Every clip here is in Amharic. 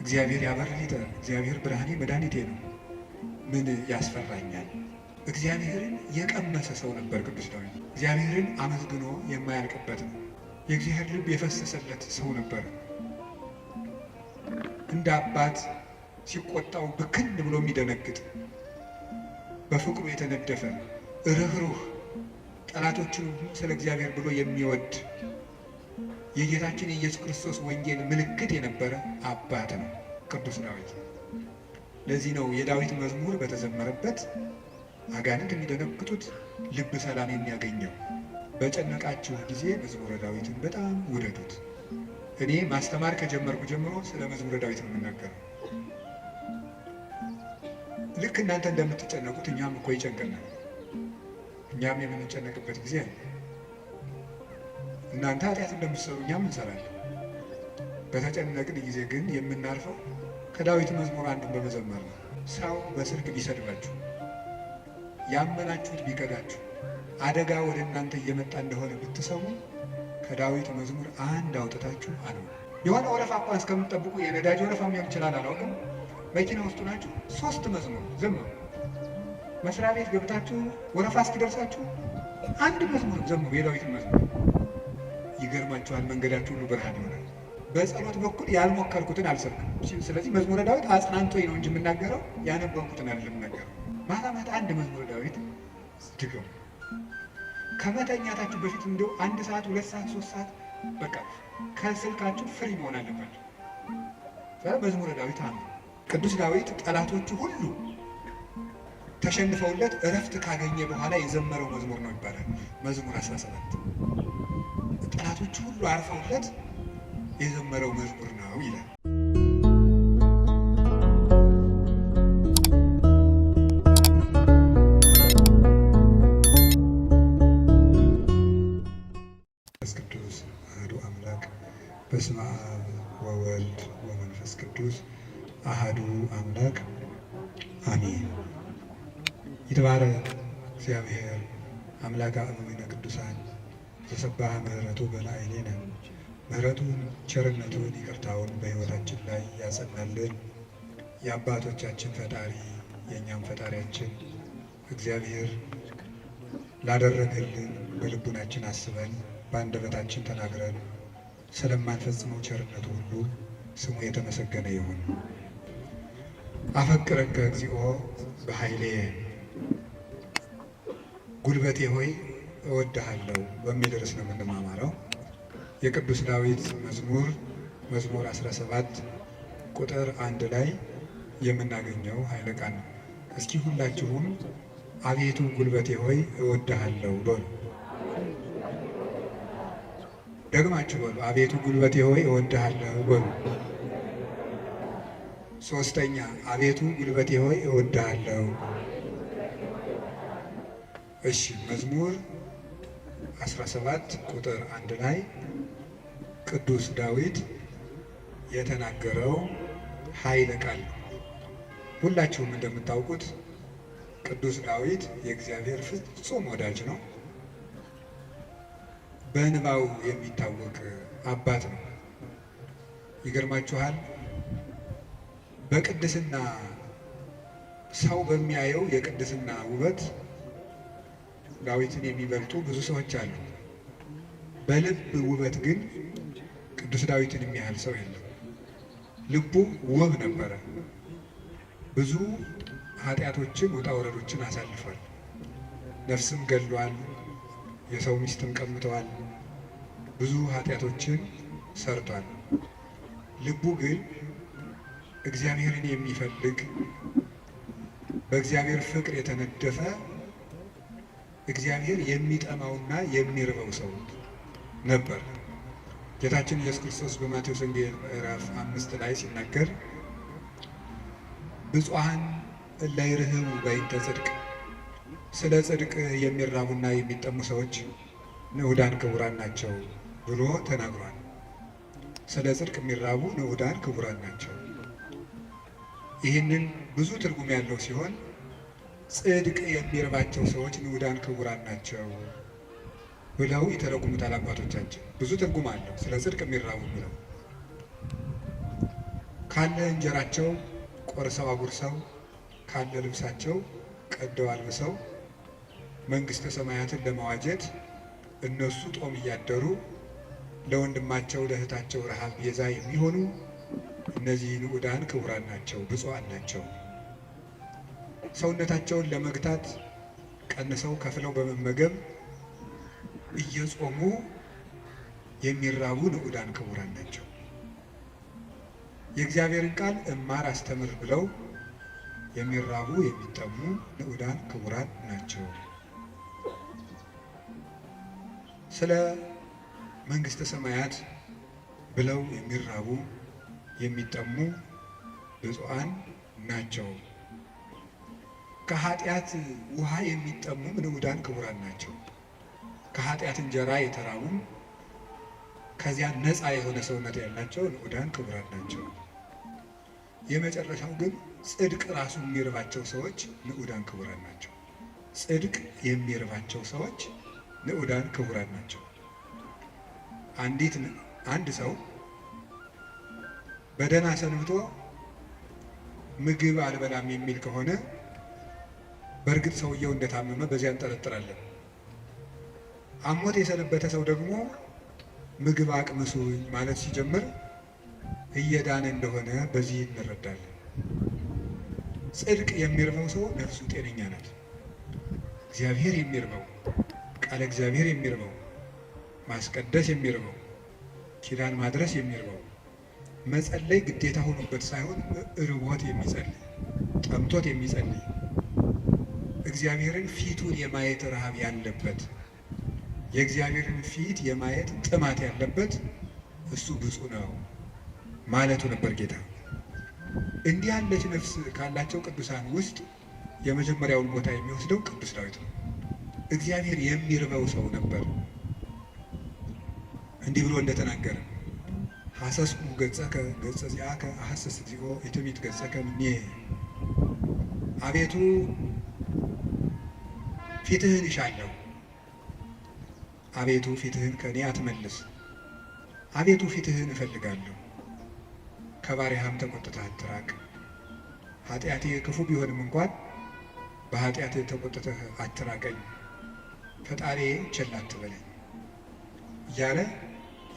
እግዚአብሔር ያበርህ ሊተ፣ እግዚአብሔር ብርሃኔ መድኃኒቴ ነው፣ ምን ያስፈራኛል? እግዚአብሔርን የቀመሰ ሰው ነበር ቅዱስ ዳዊት። እግዚአብሔርን አመስግኖ የማያልቅበት ነው። የእግዚአብሔር ልብ የፈሰሰለት ሰው ነበር። እንደ አባት ሲቆጣው ብክን ብሎ የሚደነግጥ፣ በፍቅሩ የተነደፈ፣ ርኅሩህ፣ ጠላቶችን ሁሉ ስለ እግዚአብሔር ብሎ የሚወድ፣ የጌታችን የኢየሱስ ክርስቶስ ወንጌል ምልክት የነበረ አባት ነው ቅዱስ ዳዊት። ለዚህ ነው የዳዊት መዝሙር በተዘመረበት አጋንንት የሚደነግጡት፣ ልብ ሰላም የሚያገኘው። በጨነቃችሁ ጊዜ መዝሙረ ዳዊትን በጣም ውደዱት። እኔ ማስተማር ከጀመርኩ ጀምሮ ስለ መዝሙረ ዳዊት ነው የምናገረው። ልክ እናንተ እንደምትጨነቁት እኛም እኮ ይጨንቀናል። እኛም የምንጨነቅበት ጊዜ አለ። እናንተ ኃጢአት እንደምትሰሩ እኛም እንሰራለን። በተጨነቅን ጊዜ ግን የምናርፈው ከዳዊት መዝሙር አንዱን በመዘመር ነው። ሰው በስልክ ቢሰድባችሁ፣ ያመናችሁት ቢከዳችሁ፣ አደጋ ወደ እናንተ እየመጣ እንደሆነ ብትሰሙ ከዳዊት መዝሙር አንድ አውጥታችሁ አሉ። የሆነ ወረፋ እንኳን እስከምትጠብቁ፣ የነዳጅ ወረፋ ሊሆን ይችላል፣ አላውቅም። መኪና ውስጡ ናችሁ፣ ሶስት መዝሙር ዘምሩ። መስሪያ ቤት ገብታችሁ ወረፋ እስኪደርሳችሁ አንድ መዝሙር ዘምሩ፣ የዳዊትን መዝሙር። ይገርማችኋል፣ መንገዳችሁ ሁሉ ብርሃን ይሆናል። በጸሎት በኩል ያልሞከርኩትን አልሰብክም። ስለዚህ መዝሙረ ዳዊት አጽናንቶኝ ነው እንጂ የምናገረው ያነበብኩትን አይደለም የምናገረው። ማታ ማታ አንድ መዝሙረ ዳዊት ድገሙ። ከመተኛታችሁ በፊት እንደው 1 ሰዓት፣ 2 ሰዓት፣ 3 ሰዓት በቃ ከስልካችሁ free መሆን አለባችሁ። መዝሙረ ዳዊት አንዱ። ቅዱስ ዳዊት ጠላቶቹ ሁሉ ተሸንፈውለት እረፍት ካገኘ በኋላ የዘመረው መዝሙር ነው ይባላል። መዝሙር 17 ጠላቶቹ ሁሉ አርፈውለት የዘመረው መዝሙር ነው ይላል። መንፈስ ቅዱስ አሐዱ አምላክ። በስመ አብ ወወልድ ወመንፈስ ቅዱስ አሐዱ አምላክ፣ አሜን። ይትባረክ እግዚአብሔር አምላከ አበዊነ ቅዱሳን ዘሰባህ ምሕረቱ በላዕሌነ። ምሕረቱን፣ ቸርነቱን፣ ይቅርታውን በሕይወታችን ላይ ያጸናልን የአባቶቻችን ፈጣሪ የእኛም ፈጣሪያችን እግዚአብሔር ላደረገልን በልቡናችን አስበን በአንደበታችን ተናግረን ስለማንፈጽመው ቸርነቱ ሁሉ ስሙ የተመሰገነ ይሁን። አፈቅረከ እግዚኦ በኃይሌ፣ ጉልበቴ ሆይ እወድሃለሁ በሚል ርዕስ ነው የምንማማረው። የቅዱስ ዳዊት መዝሙር መዝሙር 17 ቁጥር 1 ላይ የምናገኘው ኃይለ ቃል ነው። እስኪ ሁላችሁም አቤቱ ጉልበቴ ሆይ እወድሃለሁ በሉ። ደግማችሁ በሉ። አቤቱ ጉልበቴ ሆይ እወድሃለሁ በሉ። ሶስተኛ፣ አቤቱ ጉልበቴ ሆይ እወድሃለሁ። እሺ፣ መዝሙር 17 ቁጥር 1 ላይ ቅዱስ ዳዊት የተናገረው ኃይለ ቃል ነው። ሁላችሁም እንደምታውቁት ቅዱስ ዳዊት የእግዚአብሔር ፍጹም ወዳጅ ነው። በእንባው የሚታወቅ አባት ነው። ይገርማችኋል። በቅድስና ሰው በሚያየው የቅድስና ውበት ዳዊትን የሚበልጡ ብዙ ሰዎች አሉ። በልብ ውበት ግን ቅዱስ ዳዊትን የሚያህል ሰው የለም። ልቡ ውብ ነበረ። ብዙ ኃጢአቶችን ውጣ ውረዶችን አሳልፏል። ነፍስም ገድሏል። የሰው ሚስትም ቀምተዋል። ብዙ ኃጢአቶችን ሰርቷል። ልቡ ግን እግዚአብሔርን የሚፈልግ፣ በእግዚአብሔር ፍቅር የተነደፈ፣ እግዚአብሔር የሚጠማውና የሚርበው ሰው ነበር። ጌታችን ኢየሱስ ክርስቶስ በማቴዎስ ወንጌል ምዕራፍ 5 ላይ ሲናገር ብፁዓን እለ ይርህቡ በእንተ ጽድቅ፣ ስለ ጽድቅ የሚራቡና የሚጠሙ ሰዎች ንዑዳን ክቡራን ናቸው ብሎ ተናግሯል። ስለ ጽድቅ የሚራቡ ንዑዳን ክቡራን ናቸው። ይህንን ብዙ ትርጉም ያለው ሲሆን ጽድቅ የሚርባቸው ሰዎች ንዑዳን ክቡራን ናቸው ብለው ይተረጉሙታል አባቶቻችን። ብዙ ትርጉም አለው ስለ ጽድቅ የሚራቡ ብለው። ካለ እንጀራቸው ቆርሰው አጉርሰው፣ ካለ ልብሳቸው ቀደው አልብሰው መንግሥተ ሰማያትን ለመዋጀት እነሱ ጦም እያደሩ ለወንድማቸው ለእህታቸው ረሃብ ቤዛ የሚሆኑ እነዚህ ንዑዳን ክቡራን ናቸው፣ ብፁዓን ናቸው። ሰውነታቸውን ለመግታት ቀንሰው ከፍለው በመመገብ እየጾሙ የሚራቡ ንዑዳን ክቡራን ናቸው። የእግዚአብሔርን ቃል እማር አስተምር ብለው የሚራቡ የሚጠሙ ንዑዳን ክቡራን ናቸው። ስለ መንግሥተ ሰማያት ብለው የሚራቡ የሚጠሙ ብፁዓን ናቸው። ከኃጢአት ውሃ የሚጠሙ ንዑዳን ክቡራን ናቸው። ከኃጢአት እንጀራ የተራቡም ከዚያ ነፃ የሆነ ሰውነት ያላቸው ንዑዳን ክቡራን ናቸው። የመጨረሻው ግን ጽድቅ ራሱ የሚርባቸው ሰዎች ንዑዳን ክቡራን ናቸው። ጽድቅ የሚርባቸው ሰዎች ንዑዳን ክቡራን ናቸው። አንድ ሰው በደህና ሰንብቶ ምግብ አልበላም የሚል ከሆነ በእርግጥ ሰውየው እንደታመመ በዚያ እንጠረጥራለን። አሞት የሰነበተ ሰው ደግሞ ምግብ አቅምሱኝ ማለት ሲጀምር እየዳነ እንደሆነ በዚህ እንረዳለን። ጽድቅ የሚርበው ሰው ነፍሱ ጤነኛ ናት። እግዚአብሔር የሚርበው፣ ቃለ እግዚአብሔር የሚርበው፣ ማስቀደስ የሚርበው፣ ኪዳን ማድረስ የሚርበው፣ መጸለይ ግዴታ ሆኖበት ሳይሆን እርቦት የሚጸልይ፣ ጠምቶት የሚጸልይ፣ እግዚአብሔርን ፊቱን የማየት ረሃብ ያለበት፣ የእግዚአብሔርን ፊት የማየት ጥማት ያለበት እሱ ብፁዕ ነው ማለቱ ነበር ጌታ። እንዲህ ያለች ነፍስ ካላቸው ቅዱሳን ውስጥ የመጀመሪያውን ቦታ የሚወስደው ቅዱስ ዳዊት ነው። እግዚአብሔር የሚርበው ሰው ነበር። እንዲህ ብሎ እንደተናገረ ሐሰስኩ ገጸከ ገጸ ዚአከ አሐስስ እግዚኦ ኢትሚት ገጸከ እምኔ፣ አቤቱ ፊትህን እሻለሁ፣ አቤቱ ፊትህን ከእኔ አትመልስ፣ አቤቱ ፊትህን እፈልጋለሁ፣ ከባሪያህም ተቆጥተህ አትራቅ። ኃጢአቴ ክፉ ቢሆንም እንኳን በኃጢአቴ ተቆጥተህ አትራቀኝ፣ ፈጣሪ ቸል አትበለኝ እያለ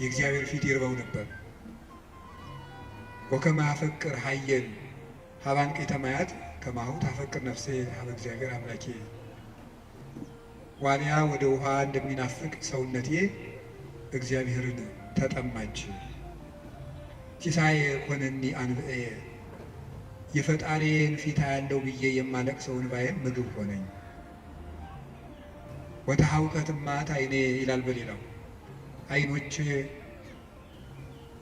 የእግዚአብሔር ፊት ይርበው ነበር። ወከመ አፈቅር ሀየል ሀባንቄተ ማያት ከማሁ ታፈቅር ነፍሴ ሀበ እግዚአብሔር አምላኬ። ዋልያ ወደ ውሃ እንደሚናፍቅ ሰውነቴ እግዚአብሔርን ተጠማች። ሲሳዬ ኮነኒ አንብዕየ፣ የፈጣሪዬን ፊት ያለው ብዬ የማለቅሰው እንባዬም ምግብ ሆነኝ። ወተሐውከት እማት ዓይኔ ይላል በሌላው፣ ዓይኖቼ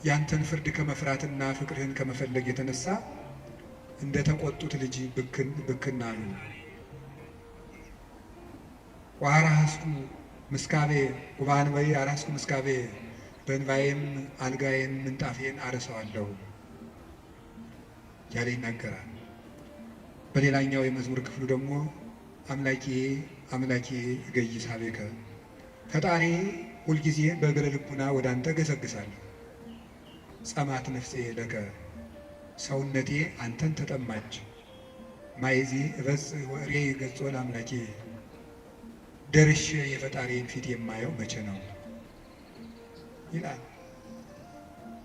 ያንተን ፍርድ ከመፍራትና ፍቅርህን ከመፈለግ የተነሳ እንደ ተቆጡት ልጅ ብክን ብክን አሉ። ወአርሐስኩ ምስካቤ ወበአንባዬ አርሐስኩ ምስካቤ፣ በእንባዬም አልጋዬን ምንጣፌን አርሰዋለሁ ያለ ይናገራል። በሌላኛው የመዝሙር ክፍሉ ደግሞ አምላኬ አምላኬ እገይስ ኀቤከ፣ ፈጣሪ ሁልጊዜ በእግረ ልቡና ወደ አንተ ገሰግሳለሁ። ጸማት ነፍሴ ለከ፣ ሰውነቴ አንተን ተጠማች። ማይዜ እበጽሕ ወእሬይ ገጾ ለአምላኬ፣ ደርሼ የፈጣሪን ፊት የማየው መቼ ነው ይላል።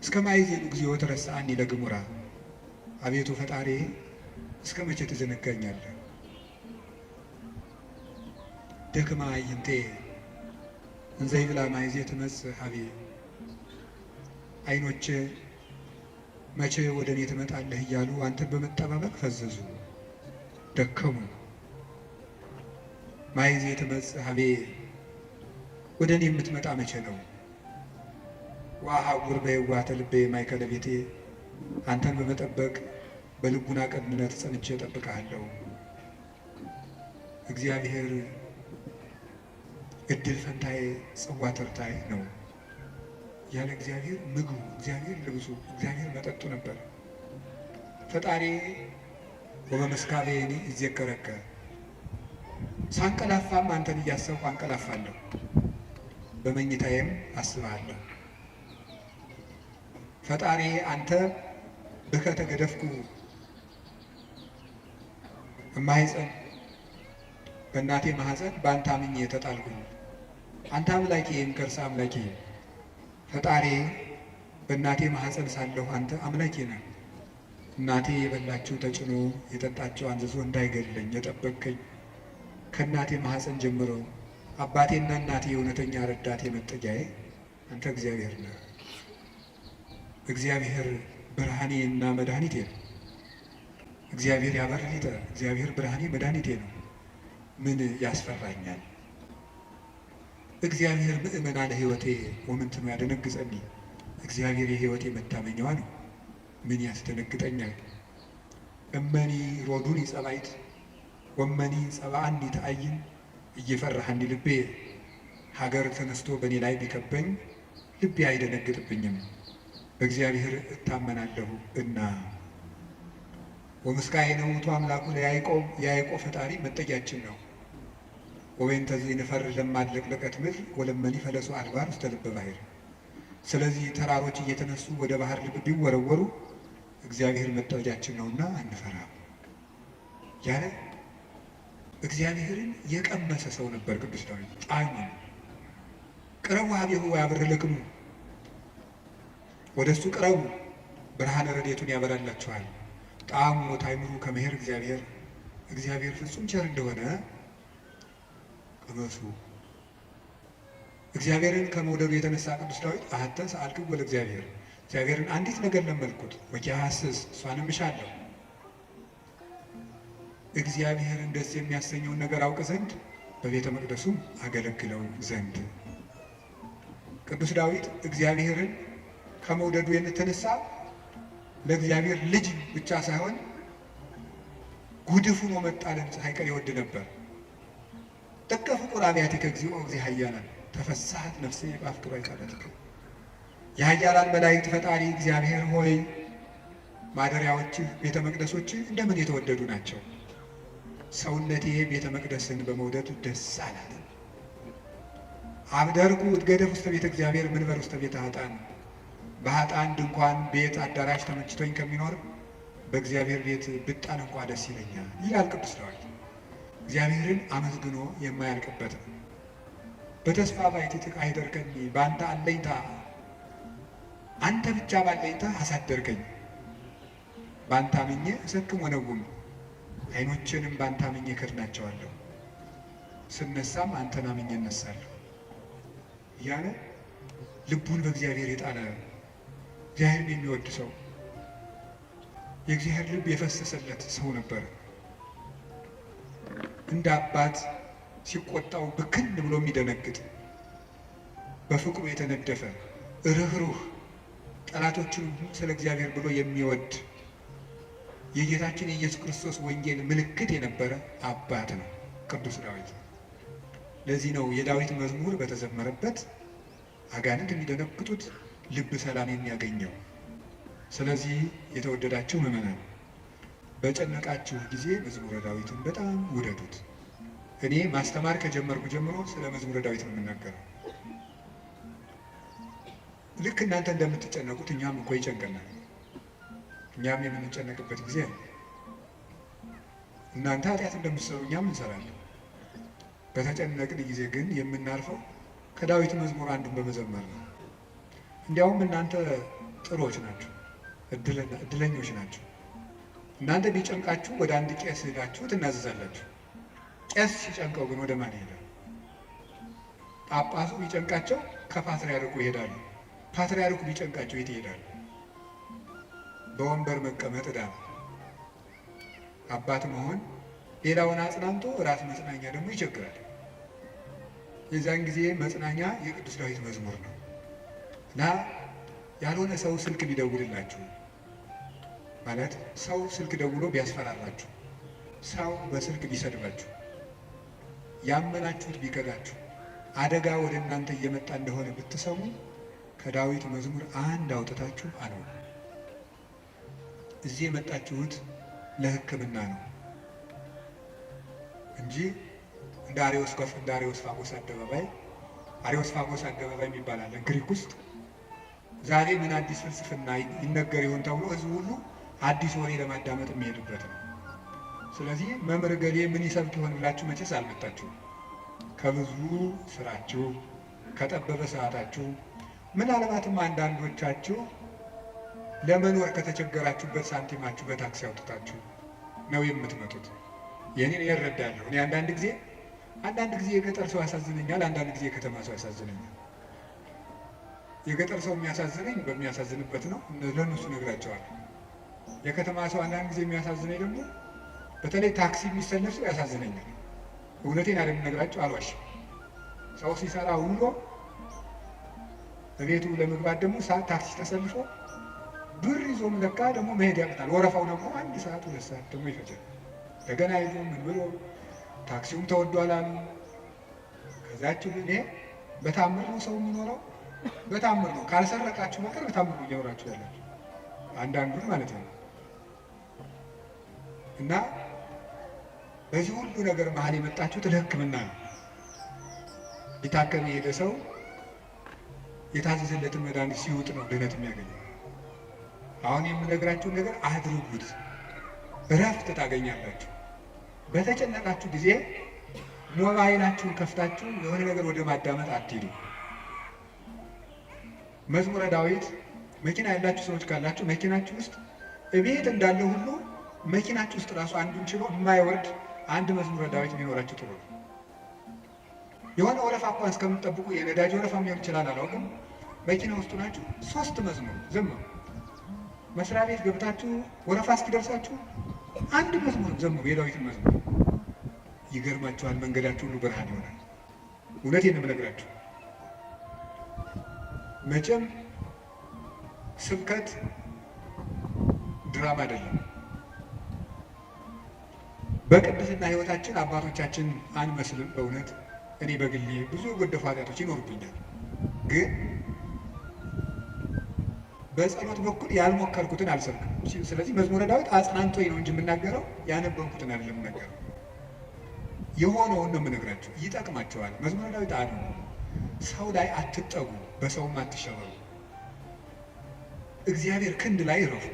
እስከ ማይዜኑ እግዚኦ ትረስዓኒ ለግሙራ፣ አቤቱ ፈጣሪ እስከ መቼ ትዘነጋኛለህ? ደክማ አዕይንቴ እንዘ ይብላ ማይዜ ትመጽእ ኀቤ፣ ዓይኖቼ መቼ ወደ እኔ ትመጣለህ እያሉ አንተን በመጠባበቅ ፈዘዙ፣ ደከሙ። ማይዜ ትመጽእ ኀቤ፣ ወደ እኔ የምትመጣ መቼ ነው? ወአሐውር በየዋህተ ልቤ ማእከለ ቤቴ፣ አንተን በመጠበቅ በልቡና ቅንነት ጸንቼ እጠብቅሃለሁ። እግዚአብሔር እድል ፈንታዬ ጽዋ ተርታዬ ነው ያለ እግዚአብሔር ምግቡ፣ እግዚአብሔር ልብሱ፣ እግዚአብሔር መጠጡ ነበር። ፈጣሪ ወበመስካቤኒ እዜከረከ፣ ሳንቀላፋም አንተን እያሰብኩ አንቀላፋለሁ፣ በመኝታዬም አስብሃለሁ። ፈጣሪ አንተ ብከ ተገደፍኩ እማኅፀን፣ በእናቴ ማኅፀን በአንተ አምኜ ተጣልኩኝ። አንተ አምላኬ እምከርሰ አምላኬ ፈጣሬ፣ በእናቴ ማኅፀን ሳለሁ አንተ አምላኬ ነህ። እናቴ የበላችው ተጭኖ የጠጣችው አንዝዞ እንዳይገድለኝ የጠበቅከኝ ከእናቴ ማኅፀን ጀምሮ አባቴና እናቴ የእውነተኛ ረዳቴ መጠጊያዬ አንተ እግዚአብሔር ነህ። እግዚአብሔር ብርሃኔ እና መድኃኒቴ ነው። እግዚአብሔር ያበርህ ሊተ፣ እግዚአብሔር ብርሃኔ መድኃኒቴ ነው። ምን ያስፈራኛል? እግዚአብሔር ምእመና ለሕይወቴ ወምንትኑ ያደነግጸኒ፣ እግዚአብሔር የሕይወቴ መታመኛዋ ነው። ምን ያስደነግጠኛል? እመኒ ሮዱኒ ጸባይት ወመኒ ጸባአኒ ተአይን እየፈራሃኒ ልቤ፣ ሀገር ተነስቶ በእኔ ላይ ቢከበኝ ልቤ አይደነግጥብኝም፣ በእግዚአብሔር እታመናለሁ እና። ወምስካየ ውእቱ አምላኩ ለያዕቆብ፣ የያዕቆብ ፈጣሪ መጠጊያችን ነው። ወበእንተዝ ንፈርህ ለማድለቅለቀት ምድር ወለመኒ ፈለሱ አድባር ውስተ ልበ ባሕር። ስለዚህ ተራሮች እየተነሱ ወደ ባህር ልብ ቢወረወሩ እግዚአብሔር መጠጊያችን ነውና አንፈራም ያለ እግዚአብሔርን የቀመሰ ሰው ነበር ቅዱስ ዳዊት። ጣዕሙን ቅረቡ ሀቤሁ ወያብርህ ለክሙ፣ ወደ እሱ ቅረቡ ብርሃነ ረድኤቱን ያበራላችኋል። ጣዕሙ ወታእምሩ ከመ ኄር እግዚአብሔር፣ እግዚአብሔር ፍጹም ቸር እንደሆነ ቅመሱ። እግዚአብሔርን ከመውደዱ የተነሳ ቅዱስ ዳዊት አሐተ ሰአልክዎ ለእግዚአብሔር፣ እግዚአብሔርን አንዲት ነገር ለመልኩት፣ ወኪያስስ እሷንም እሻለሁ፣ እግዚአብሔርን ደስ የሚያሰኘውን ነገር አውቅ ዘንድ በቤተ መቅደሱም አገለግለው ዘንድ። ቅዱስ ዳዊት እግዚአብሔርን ከመውደዱ የተነሳ ለእግዚአብሔር ልጅ ብቻ ሳይሆን ጉድፍ ሆኖ መጣልን ሳይቀር ይወድ ነበር። ጥቀ ፍቁር አብያቲከ እግዚኦ እግዚእ ኃያላን ተፈሳሐት ነፍሴ በአፍቅሮ ቃላትከ። የኃያላን መላእክት ፈጣሪ እግዚአብሔር ሆይ ማደሪያዎችህ ቤተ መቅደሶችህ እንደምን የተወደዱ ናቸው። ሰውነቴ ቤተ መቅደስን በመውደድ ደስ አላት። አብደርኩ እትገደፍ ውስተ ቤተ እግዚአብሔር ምንበር ውስተ ቤተ ኃጥአን፣ በኃጥአን ድንኳን ቤት አዳራሽ ተመችቶኝ ከሚኖር በእግዚአብሔር ቤት ብጣል እንኳ ደስ ይለኛል ይላል ቅዱስ ዳዊት። እግዚአብሔርን አመስግኖ የማያልቅበት ነው። በተስፋ ባሕቲትከ አኅደርከኒ፣ በአንተ አለኝታ አንተ ብቻ ባለኝታ አሳደርከኝ። በአንተ አምኜ እሰክም ወነውም፣ ዓይኖቼንም በአንተ አምኜ ከድናቸዋለሁ፣ ስነሳም አንተን አምኜ እነሳለሁ እያለ ልቡን በእግዚአብሔር የጣለ እግዚአብሔርን የሚወድ ሰው የእግዚአብሔር ልብ የፈሰሰለት ሰው ነበር። እንደ አባት ሲቆጣው ብክን ብሎ የሚደነግጥ በፍቅሩ የተነደፈ ርኅሩህ ጠላቶቹን ስለ እግዚአብሔር ብሎ የሚወድ የጌታችን የኢየሱስ ክርስቶስ ወንጌል ምልክት የነበረ አባት ነው ቅዱስ ዳዊት። ለዚህ ነው የዳዊት መዝሙር በተዘመረበት አጋንንት የሚደነግጡት ልብ ሰላም የሚያገኘው። ስለዚህ የተወደዳችሁ ምዕመናን በጨነቃችሁ ጊዜ መዝሙረ ዳዊትን በጣም ውደዱት። እኔ ማስተማር ከጀመርኩ ጀምሮ ስለ መዝሙረ ዳዊት ነው የምናገረው። ልክ እናንተ እንደምትጨነቁት እኛም እኮ ይጨንቀናል። እኛም የምንጨነቅበት ጊዜ ነው። እናንተ ኃጢአት እንደምትሰሩ እኛም እንሰራለን። በተጨነቅን ጊዜ ግን የምናርፈው ከዳዊት መዝሙር አንዱን በመዘመር ነው። እንዲያውም እናንተ ጥሩዎች ናችሁ፣ እድለኞች ናችሁ። እናንተ ቢጨንቃችሁ ወደ አንድ ቄስ ሄዳችሁ ትናዘዛላችሁ። ቄስ ሲጨንቀው ግን ወደ ማን ይሄዳል? ጳጳሱ ቢጨንቃቸው ከፓትርያርኩ ይሄዳሉ። ፓትርያርኩ ቢጨንቃቸው የት ይሄዳሉ? በወንበር መቀመጥ ዕዳ ነው። አባት መሆን ሌላውን አጽናንቶ ራስ መጽናኛ ደግሞ ይቸግራል። የዚያን ጊዜ መጽናኛ የቅዱስ ዳዊት መዝሙር ነው እና ያልሆነ ሰው ስልክ ቢደውልላችሁ፣ ማለት ሰው ስልክ ደውሎ ቢያስፈራራችሁ፣ ሰው በስልክ ቢሰድባችሁ፣ ያመናችሁት ቢከዳችሁ፣ አደጋ ወደ እናንተ እየመጣ እንደሆነ ብትሰሙ ከዳዊት መዝሙር አንድ አውጥታችሁ አለው። እዚህ የመጣችሁት ለሕክምና ነው እንጂ እንደ አሪዮስፋጎስ አደባባይ፣ አሪዮስፋጎስ አደባባይ የሚባል አለ ግሪክ ውስጥ። ዛሬ ምን አዲስ ፍልስፍና ይነገር ይሆን ተብሎ ህዝቡ ሁሉ አዲስ ወሬ ለማዳመጥ የሚሄድበት ነው። ስለዚህ መምህር እገሌ ምን ይሰብክ ይሆን ብላችሁ መቼስ አልመጣችሁም። ከብዙ ስራችሁ፣ ከጠበበ ሰዓታችሁ፣ ምናልባትም አንዳንዶቻችሁ ለመኖር ከተቸገራችሁበት ሳንቲማችሁ በታክሲ አውጥታችሁ ነው የምትመጡት። የኔን እረዳለሁ። እኔ አንዳንድ ጊዜ የገጠር ሰው ያሳዝነኛል፣ አንዳንድ ጊዜ የከተማ ሰው ያሳዝነኛል። የገጠር ሰው የሚያሳዝነኝ በሚያሳዝንበት ነው፣ ለእነሱ እነግራቸዋለሁ። የከተማ ሰው አንዳንድ ጊዜ የሚያሳዝነኝ ደግሞ በተለይ ታክሲ የሚሰለፍ ሰው ያሳዝነኛል። እውነቴን አይደል የምነግራቸው፣ አልዋሽም። ሰው ሲሰራ ውሎ በቤቱ ለመግባት ደግሞ ታክሲ ተሰልፎ ብር ይዞም ለካ ደግሞ መሄድ ያቅታል። ወረፋው ደግሞ 1 ሰዓት 2 ሰዓት ደግሞ ይፈጃል። እንደገና ይዞ ምን ብሎ ታክሲውም ተወዷል አሉ። ከዛችሁ እኔ በታምር ነው ሰው የሚኖረው፣ በታምር ነው። ካልሰረቃችሁ በቀር በታምር ነው እየኖራችሁ ያላችሁ፣ አንዳንዱን ማለት ነው። እና በዚህ ሁሉ ነገር መሀል የመጣችሁት ለሕክምና ነው። ሊታከም የሄደ ሰው የታዘዘለትን መድኃኒት ሲውጥ ነው ድህነት የሚያገኘው። አሁን የምነግራችሁን ነገር አድርጉት፣ እረፍት ታገኛላችሁ። በተጨነቃችሁ ጊዜ ሞባይላችሁን ከፍታችሁ የሆነ ነገር ወደ ማዳመጥ አትሂዱ። መዝሙረ ዳዊት መኪና ያላችሁ ሰዎች ካላችሁ መኪናችሁ ውስጥ እቤት እንዳለ ሁሉ መኪናችሁ ውስጥ ራሱ አንዱን ችሎ የማይወርድ አንድ መዝሙረ ዳዊት ቢኖራችሁ ጥሩ ነው። የሆነ ወረፋ እንኳን እስከምትጠብቁ የነዳጅ ወረፋ ሊሆን ይችላል፣ አላውቅም። መኪና ውስጡ ናችሁ፣ ሶስት መዝሙር ዘምሩ። መስሪያ ቤት ገብታችሁ ወረፋ እስኪደርሳችሁ አንድ መዝሙር ዘምሩ፣ የዳዊትን መዝሙር። ይገርማችኋል፣ መንገዳችሁ ሁሉ ብርሃን ይሆናል። እውነቴን ነው የምነግራችሁ። መቼም ስብከት ድራማ አይደለም። በቅድስና ሕይወታችን አባቶቻችን አንመስልም። በእውነት እኔ በግሌ ብዙ የጎደፉ ኃጢአቶች ይኖሩብኛል። ግን በጸሎት በኩል ያልሞከርኩትን አልሰብክም። ስለዚህ መዝሙረ ዳዊት አጽናንቶኝ ነው እንጂ የምናገረው ያነበብኩትን አይደለም የምናገረው። የሆነውን ነው የምነግራችሁ። ይጠቅማቸዋል። መዝሙረ ዳዊት አሉ። ሰው ላይ አትጠጉ፣ በሰውም አትሸበሩ። እግዚአብሔር ክንድ ላይ እረፉ።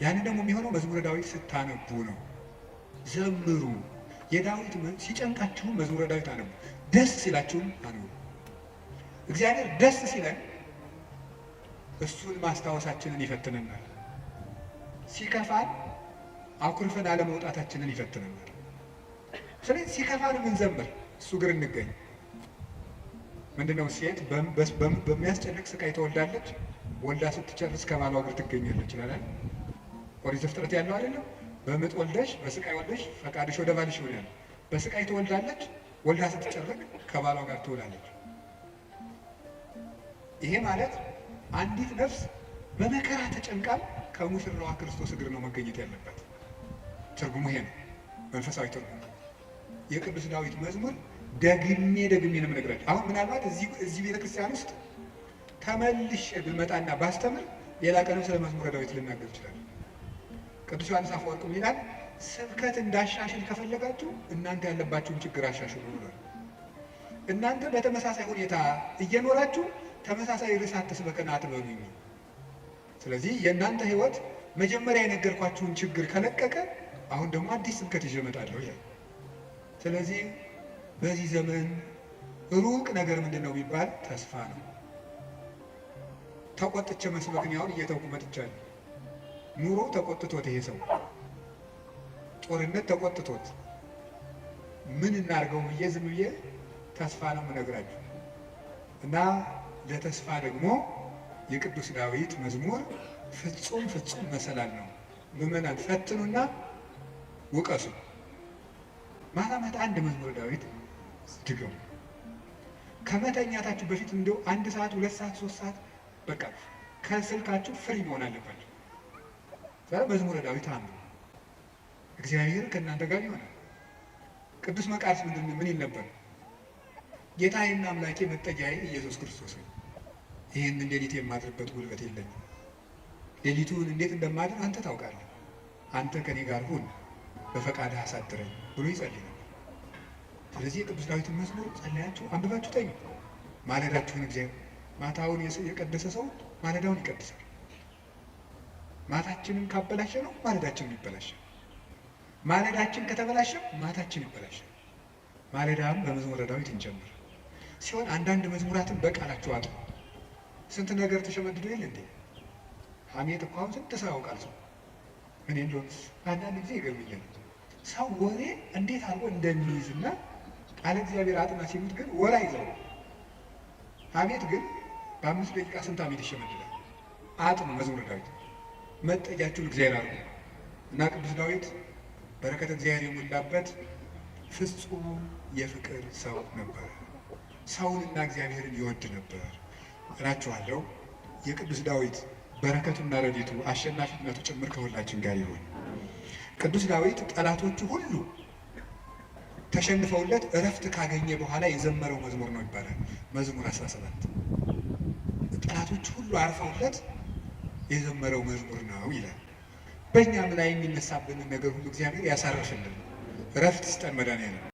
ያንን ደግሞ የሚሆነው መዝሙረ ዳዊት ስታነቡ ነው። ዘምሩ። የዳዊት ሲጨንቃችሁም መዝሙረ ዳዊት አነቡ፣ ደስ ሲላችሁም አንቡ። እግዚአብሔር ደስ ሲለን እሱን ማስታወሳችንን ይፈትነናል። ሲከፋን አኩርፈን አለመውጣታችንን ይፈትነናል። ስለዚህ ሲከፋን የምንዘምር እሱ እግር እንገኝ። ምንድነው? ሴት በሚያስጨንቅ ስቃይ ትወልዳለች፣ ወልዳ ስትጨርስ ከባሏ እግር ትገኛለች ይላል ኦሪት ዘፍጥረት ያለው አይደለም? በምጥ ወልደሽ በስቃይ ወልደሽ ፈቃድሽ ወደ ባልሽ ይሆናል። በስቃይ ትወልዳለች፣ ወልዳ ስትጨርቅ ከባሏ ጋር ትውላለች። ይሄ ማለት አንዲት ነፍስ በመከራ ተጨንቃም ከሙሽራዋ ክርስቶስ እግር ነው መገኘት ያለበት። ትርጉሙ ይሄ ነው፣ መንፈሳዊ ትርጉሙ። የቅዱስ ዳዊት መዝሙር ደግሜ ደግሜ ነው የምነግራችሁ። አሁን ምናልባት እዚህ ቤተክርስቲያን ውስጥ ተመልሼ ብመጣና ባስተምር ሌላ ቀንም ስለ መዝሙረ ዳዊት ልናገር እችላለሁ። ቅዱስ ዮሐንስ አፈወርቅ ምን ይላል? ስብከት እንዳሻሽል ከፈለጋችሁ እናንተ ያለባችሁን ችግር አሻሽሉ ብሏል። እናንተ በተመሳሳይ ሁኔታ እየኖራችሁ ተመሳሳይ ርዕስ አትስበከን አትበሉኝ። ስለዚህ የእናንተ ሕይወት መጀመሪያ የነገርኳችሁን ችግር ከለቀቀ አሁን ደግሞ አዲስ ስብከት ይዤ እመጣለሁ ይላል። ስለዚህ በዚህ ዘመን ሩቅ ነገር ምንድን ነው ቢባል ተስፋ ነው። ተቆጥቼ መስበክን ያሁን እየተውኩ መጥቻለሁ። ኑሮ ተቆጥቶት ይሄ ሰው ጦርነት ተቆጥቶት ምን እናድርገው ብዬ ዝም ብዬ ተስፋ ነው የምነግራችሁ። እና ለተስፋ ደግሞ የቅዱስ ዳዊት መዝሙር ፍጹም ፍጹም መሰላል ነው። ምዕመናን ፈትኑና ውቀሱ። ማታ ማታ አንድ መዝሙር ዳዊት ድገሙ። ከመተኛታችሁ በፊት እንደው 1 ሰዓት 2 ሰዓት 3 ሰዓት በቃ ከስልካችሁ free መሆን አለባችሁ። መዝሙረ ዳዊት አንዱ እግዚአብሔር ከእናንተ ጋር ይሆናል። ቅዱስ መቃርስ ምንድን ምን ይል ነበር? ጌታዬና አምላኬ መጠጊያዬ ኢየሱስ ክርስቶስ ነው። ይህንን ሌሊት የማድርበት ጉልበት የለኝም። ሌሊቱን እንዴት እንደማድር አንተ ታውቃለህ። አንተ ከኔ ጋር ሁን፣ በፈቃድህ አሳድረኝ ብሎ ይጸልይ ነበር። ስለዚህ የቅዱስ ዳዊትን መዝሙር ጸልያችሁ አንብባችሁ ተኙ። ማለዳችሁን እግዚአብሔር ማታውን የቀደሰ ሰው ማለዳውን ይቀድሳል። ማታችንን ካበላሸ ነው ማለዳችንም ይበላሻል። ማለዳችን ከተበላሸ ማታችን ይበላሻል። ማለዳም በመዝሙረ ዳዊት እንጀምር ሲሆን አንዳንድ መዝሙራትን በቃላችሁ አጥሩ። ስንት ነገር ተሸመድዶ የለ እንዴ? ሐሜት እኮ አሁን ስንት ሰው ያውቃል። ሰው እኔ እንደውም አንዳንድ ጊዜ ይገርመኛል። ሰው ወሬ እንዴት አድርጎ እንደሚይዝና ቃለ እግዚአብሔር አጥና ሲሉት ግን ወሬ አይዘው። ሐሜት ግን በ5 ደቂቃ ስንት ሐሜት ይሸመድዳል። አጥኑ መዝሙረ ዳዊት፣ መጠጊያችሁን እግዚአብሔር አድርጉ እና ቅዱስ ዳዊት በረከተ እግዚአብሔር የሞላበት ፍጹም የፍቅር ሰው ነበር። ሰውንና እግዚአብሔርን ይወድ ነበር እላችኋለሁ። የቅዱስ ዳዊት በረከቱና ረድኤቱ አሸናፊነቱ ጭምር ከሁላችን ጋር ይሁን። ቅዱስ ዳዊት ጠላቶቹ ሁሉ ተሸንፈውለት እረፍት ካገኘ በኋላ የዘመረው መዝሙር ነው ይባላል። መዝሙር 17 ጠላቶቹ ሁሉ አርፈውለት የዘመረው መዝሙር ነው ይላል። በእኛም ላይ የሚነሳብንን ነገር ሁሉ እግዚአብሔር ያሳርፍልን፣ እረፍት ይስጠን መድኃኒዓለም።